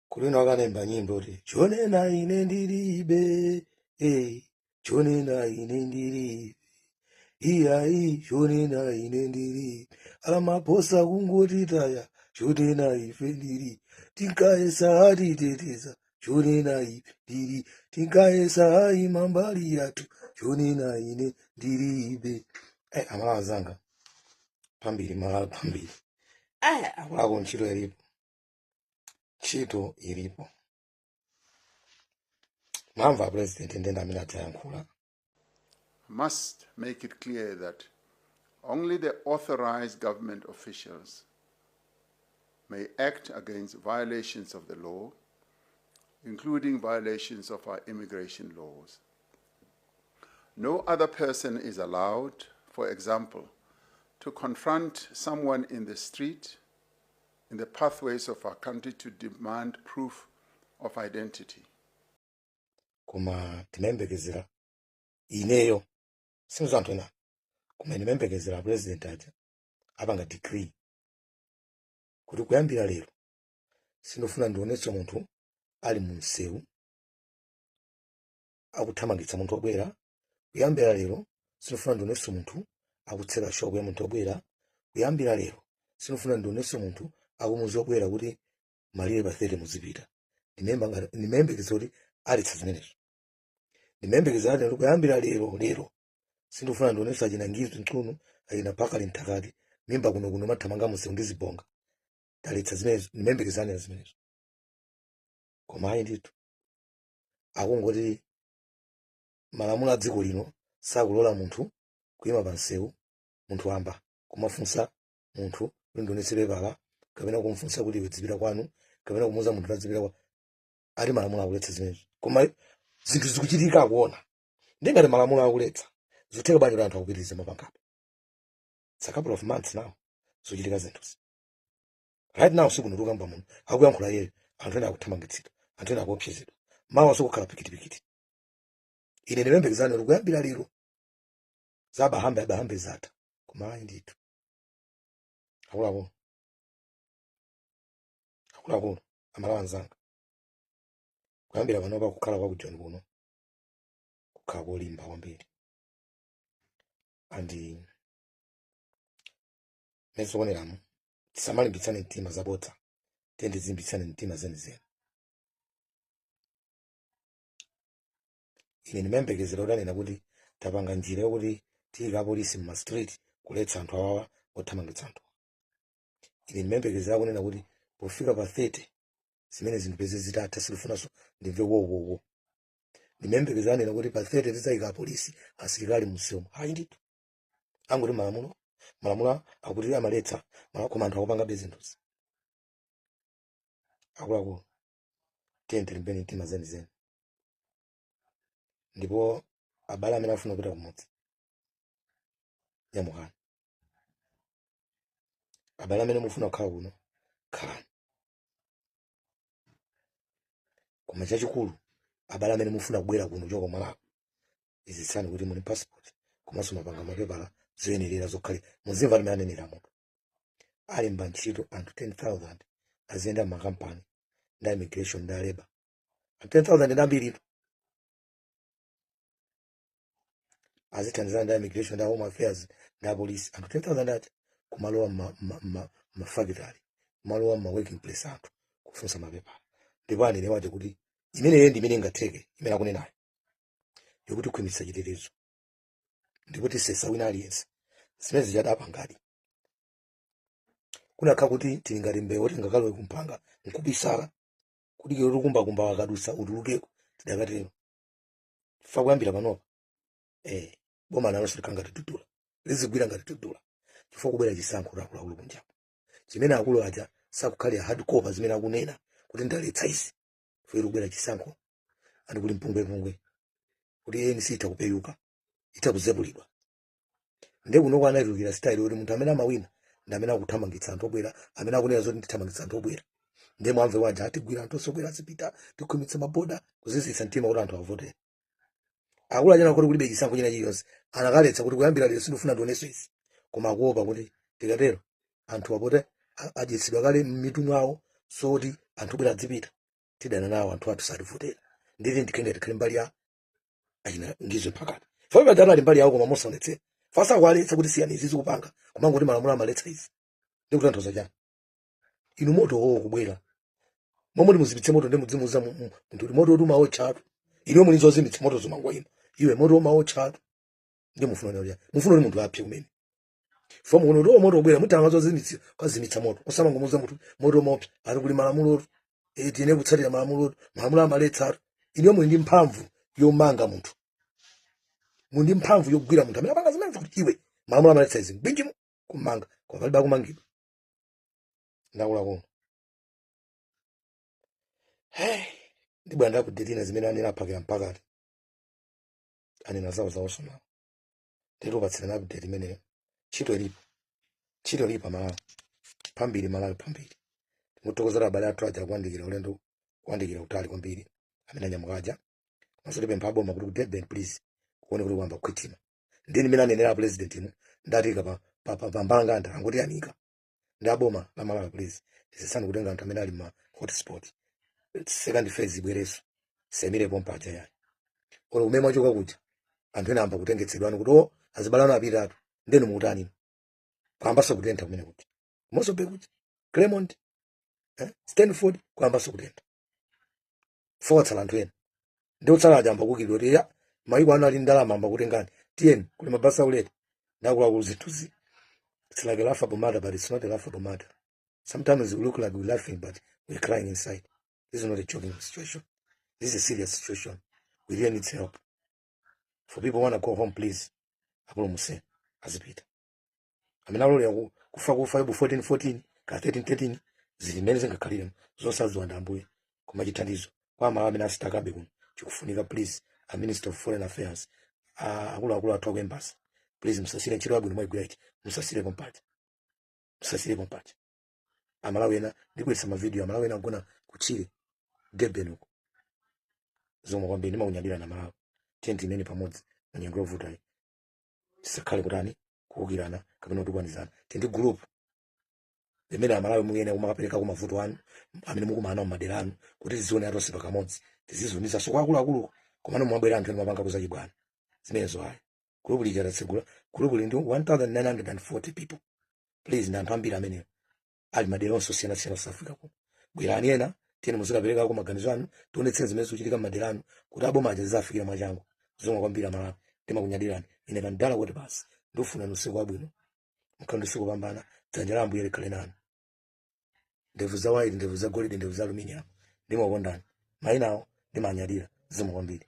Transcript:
Kulino akanemba nyimbo kuti chonena ine ndilibe, chonena ine ndilibe, iyayi, chonena ine ndilibe, alamaphosa kungotitaya, chonena ife ndili, tinkayesa atiteteza, chonena ife ndili, tinkayesa ayima mbali yathu, chonena ine ndilibe. Amalawi anzanga, pambiri Malawi pambiri. Akuluakulu, ntchito ilipo, ntchito ilipo. Mwamva president ndenda amene adzayankhula. Must make it clear that only the authorized government officials may act against violations of the law, including violations of our immigration laws. No other person is allowed, for example, to confront someone in the street, in the pathways of our country to demand proof of identity. Koma timayembekezera, ineyo sinzo anthu ena, koma ndimayembekezera president aja apanga decree kuti kuyambira lero sindofuna ndionetso munthu ali mu msewu akuthamangitsa munthu obwera, kuyambira lero sindofuna ndionetso munthu akutseka shop ya munthu obwera, kuyambira lero sindofuna ndionetso munthu akumuza obwera kuti malire pa 30 muzipita. Ndimayembekeza kuti aletsa zimenezo. Ndimayembekeza kuti kuyambira lero lero sindofuna ndionetso achina Ngizwe Mchunu, achina Pakali Mthakati, mimba kuno kuno mathamanga munsewu ndi zibonga, taletsa zimenezo. Ndimayembekezana zimenezo, koma ayi ndithu, akungoti malamulo a dziko lino sakulola munthu kuyima pa msewu, munthu wamba, kumafunsa munthu kuti ndionetse pepala, kapena kumfunsa kuti iwe dzipita kwanu, kapena kumuuza munthu adzipita kwa. Ati malamulo akuletsa zimenezo, koma zinthu zikuchitika akuona. Ndingati malamulo akuletsa, zikutheka bwanji kuti anthu akupitiriza mapangapo? It's a couple of months now zochitika zinthuzi. Right now sikuno tikamba muno, akuyankhula iyeyo, anthu ena akuthamangitsidwa, anthu ena akuopsezedwa, mawa sikukhala pikitipikiti. Ine ndimembekezani kuti kuyambira lero za abahambe abahambe zatha, koma ayi ndithu. Akuluakulu, akuluakulu, Amalawi anzanga, kuyambira panopa kukhala kwa kujoni kuno kukhala kolimba kwambiri. And mesikuoneramo, tisamalimbitsane mtima zabodza, tiye tizilimbitsane mtima zenizeni. Ine ndimayembekezera kuti anena kuti tapanga njira yokuti tiyika apolisi mma street kuletsa anthu awawa othamangitsa anthu. Ine ndimayembekezera kunena kuti pofika pa 30 zimene zinthu peze zitatha, sitifunanso ndimve wowowo. Ndimayembekezera anena kuti pa 30 tidzayika apolisi, asilikali msewu. Ayi ndithu, angoti malamulo akuti amaletsa, koma anthu akupangabe zinthuzi. Akuluakulu, tiye tilimbeni mtima zenizeni. Ndipo abale amene afuna kupita kumudzi, nyamukani. Abale amene mufuna kukhala kuno, khalani. Koma chachikulu, abale amene mufuna kubwera kuno kuchoka Malawi, izitsani kuti muli passport komanso mapanga mapepala zoyenerera zokhale. Muzimva limene anenera munthu alemba ntchito anthu 10,000 aziyenda m'makampani ndi immigration ndi a labour. Anthu 10,000 ndi ambiritu. Azithandizana ndi immigration ndi home affairs ndi apolisi. Anthu 10,000 aja kumalowa mafakitali, kumalowa mma working place, anthu kufunsa mapepala. Ndipo anene waja kuti imeneyo ndi imene ingatheke, imene akunenayo yokuti khwimitsa chitetezo ndipo tisesa wina aliyense. Zimene zichadapangadi kunakha kuti tili ngati mbewu, tingakalowe kumphanga nkubisala kudikira kuti kumbakumba wakadusa utulukeko, tidakatero. Fa kuyambira panopa, boma nalonso likhala ngati dudula, lizigwira ngati dudula, chifukwa kubwera chisankho kuti akuluakulu kunjapo chimene akulu aja sakukhalira hardcore pa zimene akunena kuti ndaletsa izi, chifukwa kubwera chisankho and kuli mpungwepungwe kuti ANC itha kupeyuka, itha kuzepulidwa. Ndiye kuno anatulukira style kuti munthu amene amawina ndi amene akuthamangitsa anthu obwera, amene akunena zoti ndithamangitsa anthu obwera. Ndiye mwamve waja atigwira anthu obwera azipita, tikhwimitse maboda, kuzizitsa mtima kuti anthu avotere. Akulu achana kuti kulibe chisankho china chiliyonse, anakaletsa kuti kuyambira lero sindifuna ndionenso izi. Koma akuopa kuti tikatero anthu apote adyetsedwa kale m'mitu mwawo. Soti anthu obwera adzipita, tidana nawo anthu athu sativotera. Nditi ndikhenge tikhale mbali ya achina Ngizwe Mphakati. Fabe pajatu ali mbali yawo koma mosaonetsera. Fasa kuwaletsa kuti siyani izi zikupanga, kumangoti malamulo amaletsa izi. Ndikutanthauza chani? Inu moto wowo kubwera momwe muzimitse moto, ndi mudzimuza munthu kuti moto umaotchatu. Inu muli zozimitsa moto zomangwa ino, iwe moto umaotchatu. Ndi mufuna kuti mufuna kuti munthu apye kumene fomu kuno kuti moto ubwera mutanga zozimitsa kwazimitsa moto, osamangomuza munthu moto mopsa ali kuli malamulo, tine kutsatira malamulo, malamulo amaletsatu. Inu muli ndi mphamvu yomanga munthu, muli ndi mphamvu yogwira munthu amene apanga zimenezi kuti iwe malamulo amaletsa izi, mbinjimu kumanga, koma palibe akumangidwa. Ndakula kuno. Hey, ndibwera ndakudetina zimene anena aphakira mpakati anena zawo zawonso nawo. Ndikupatsirani update imeneyo. Ntchito ilipo, ntchito ilipo. Malawi phambili, Malawi phambili. Ndikuthokozera abale athu aja kuyandikira ulendo, kuyandikira utali kwambiri amene anyamuka aja. Komanso tipempha aboma kuti ku Durban please kuone kuti kuyamba kukhwitima. Ndini imene anenera president inu ndatika pa mbalanganda angoti yanika ndi aboma la Malawi, please tisesani kutenga anthu amene ali ma hotspot. Second phase ibwereso semirepo mpaja yayi. Olo kumene mwachoka kuja anthu ena amba kutengetsedwa kuti o azibale anu apitatu, ndenu mukutani? Kuyambaso kutentha kumene kuja kumonso be kuja Claremont, Stanford kuyambaso kutentha. Fowatsala anthu ena ndi otsala aja amba kukidwa kuti ya maiko anu ali ndalama amba kutengani, tiyeni kuli mabasi aulere. Ndakuluakulu, zinthuzi it's like a laughable matter, but it's not a laughable matter. Sometimes we look like we're laughing, but we're crying inside. This is not a joking situation, this is a serious situation. We really need help for people who want to go home. Please apulumuse azipita amene alolera kufa kufa ibu 14 14 ka 13 13 zili mmene zingakhalire zosadziwa ndi Ambuye. Koma chithandizo kwa Amalawi amene asitakabe kuno chikufunika. Please, a Minister of Foreign Affairs, akuluakulu athu aku embassy, please musasire ntchito yabwino mwayigwira ichi, musasire pompaja, musasire pompaja. Amalawi ena ndibweretsa mavidiyo, Amalawi ena agona kutchire Durban uko. Zomwe kwambiri ndimakunyadira na Malawi. Tiye timene pamodzi munyengo yovutayi, tisakhale kutani kuwukirana kapena kutukwanizana. Tindi group limene Amalawi muyene kumakapereka ku mavuto anu amene mukumana nawo m'madera anu kuti tizione atonse pakamodzi, tizizunizaso kwa akuluakulu. Komano mwabwera anthu ena mapanga kuzachibwana zimenezo ayi. Group lija tatsegula, group li ndi 1940 people. Please, ndi anthu ambiri ameneyo ali madera onse osiyanasiyana South Africa kuno. Bwerani ena, tiyeni muzikaperekako maganizo anu, tionetseni zimene zikuchitika m'madera anu kuti aboma aja zizafikira mwachangu. Zomwe kwambiri Amalawi ndimakunyadirani. Ine kandala kuti basi ndikufuna usiku wabwino, mukhale ndi usiku wopambana. Dzanja la Ambuye likhale nanu. Ndevu za white, ndevu za golide, ndevu za aluminium, ndimakondani. Mayina awo ndimanyadira. Zomwe kwambiri.